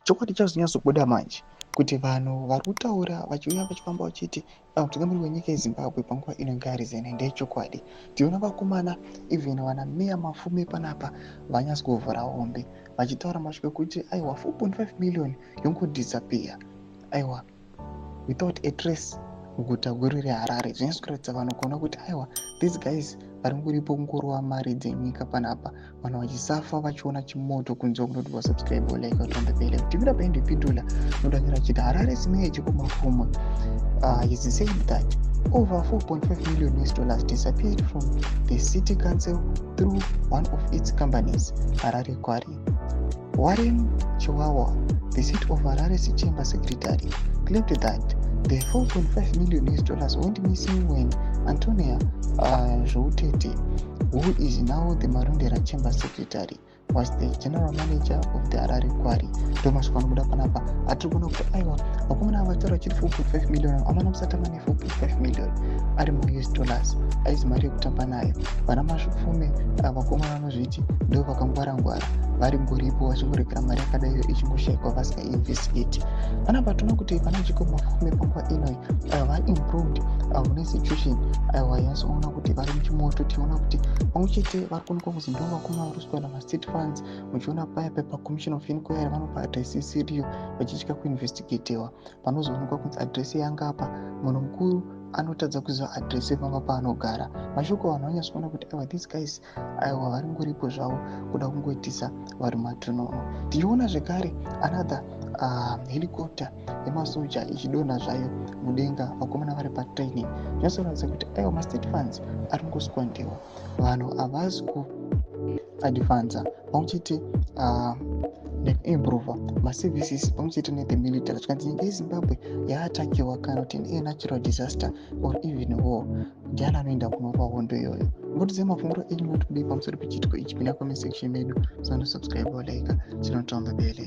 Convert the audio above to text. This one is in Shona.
Chokwadi chazonyatsobuda manje kuti vanhu vari kutaura vachiuya vachifamba vachiti mutungamiri wenyika yeZimbabwe panguva ino ngaaresign ndechokwadi. Tinoona vakomana, even vana Meya Mafume panapa vanyatsi kuvhura hombe vachitaura mashoko ekuti aiwa, 4.5 million yongodisappear, aiwa, without a trace muguta guru reHarare. Zvinonyatso kuratidza vanhu kuona kuti aiwa, these guys vari ngoripo kungorova mari dzenyika panapa, vanhu vachisafa vachiona chimoto kunze. Kunoti vasubscribe, like, turn on the bell. Timira paindipindula nodanyira chiti Harare Mayor Jacob Mafume has said that over 4.5 million US dollars disappeared from the city council through one of its companies, Harare Quarry. Warren Chiwawa, the City of Harare's chamber secretary, claimed that the 4.5 million US dollars went missing when Antonia Zvoutete, who is now the Marondera chamber secretary, was the general manager of the Harare Quarry. Ndo mashoko anobuda panapa atiri kuona kuti aiwa, vakomana ava vataura vachiti 4.5 million amana musati mane 4.5 million ari muUS dollars, aizi mari yekutamba nayo. Vana Mafume, vakomana vanozviti ndo vakangwara-ngwara, vari ngoripo vachingoregera mari yakadaiyo ichingoshayikwa vasingainvestigate. Panapa toona kuti vana Jacob Mafume panguva inoi vari improved mune situation, aiwa, yanyatsoona kuti vari muchimoto. Tiona kuti pamwe chete vari kuonekwa kuzi ndo vakomana vari kuswera mastate funds. Muchiona paya pepacommission of inquiry vanopa address isiriyo vachitya kuinvestigatiwa. Panozoonekwa kunzi address yanga apa, munhu mukuru anotadza kuziva address yepamba paanogara. Mashoko vanhu vanyatsoona kuti aiwa, these guys, aiwa, vari ngoripo zvavo kuda kungoitisa vari matunono. Tichiona zvekare another helicopter yemasoja ichidonha zvayo mudenga, vakomana vari patraining. Zvinyatsoratidza kuti aiwa, mastate funds ari kungosquanderwa, vanhu havasi kuadvansa pamwe chete nekuimprova maservices pamwe chete nethe military. Zvikanzi nyika yeZimbabwe yaattackiwa kana kuti nenatural disaster or even war, ndiani anoenda kunorwa hondo iyoyo? Ngotiziva mafungiro enyu noti kudii pamusoro pechiitiko ichi. Pinda comment section medu, sanosubscribe, like, chinotomba bell.